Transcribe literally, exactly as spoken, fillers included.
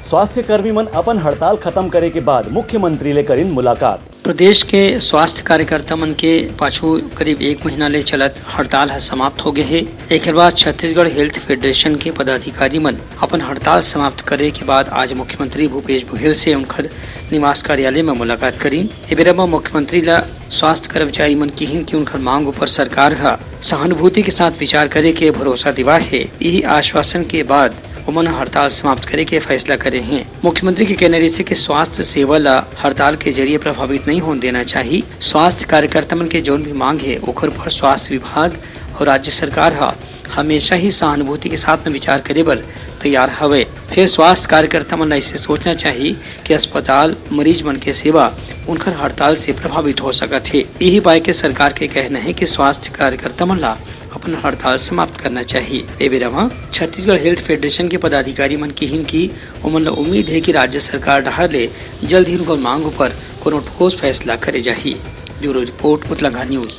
स्वास्थ्य कर्मी मन अपन हड़ताल खत्म करे के बाद मुख्यमंत्री ले करिन मुलाकात। प्रदेश के स्वास्थ्य कार्यकर्ता मन के पाछू करीब एक महीना ले चलत हड़ताल ह समाप्त हो गए हे। एकर बाद छत्तीसगढ़ हेल्थ फेडरेशन के पदाधिकारी मन अपन हड़ताल समाप्त करे के बाद आज मुख्यमंत्री भूपेश बघेल से उनकर निवास कार्यालय में मुलाकात करीन। ए बेरा म मुख्यमंत्री ला स्वास्थ्य कर्मचारी मन किहिन कि उनकर मांग ऊपर सरकार ह सहानुभूति के साथ विचार करे के भरोसा दिवा हे। इही आश्वासन के बाद ओमन हड़ताल समाप्त करे के फैसला करे हें। मुख्यमंत्री के कहना रहिसे कि स्वास्थ्य सेवा ला हड़ताल के जरिए प्रभावित नहीं होन देना चाहिए। स्वास्थ्य कार्यकर्ता मन के जौन भी मांग हे, ओकर पर स्वास्थ्य विभाग और राज्य सरकार ह हमेशा ही सहानुभूति के साथ में विचार करे बर तैयार हवे। फेर स्वास्थ्य कार्यकर्ता मन ला इसे सोचना चाहिए कि अस्पताल, मरीज मन के सेवा उनकर हड़ताल से प्रभावित हो सकत हे। यही बाय के सरकार के कहना है कि स्वास्थ्य कार्यकर्ता मन ला अपन हड़ताल समाप्त करना चाहिए। ए बेरा म छत्तीसगढ़ हेल्थ फेडरेशन के पदाधिकारी मन किहिन कि ओमन ला उम्मीद है कि राज्य सरकार डहार ले जल्द ही उनकर मांग ऊपर कोनो ठोस फैसला करे जाही। Bureau report, Utlanga news.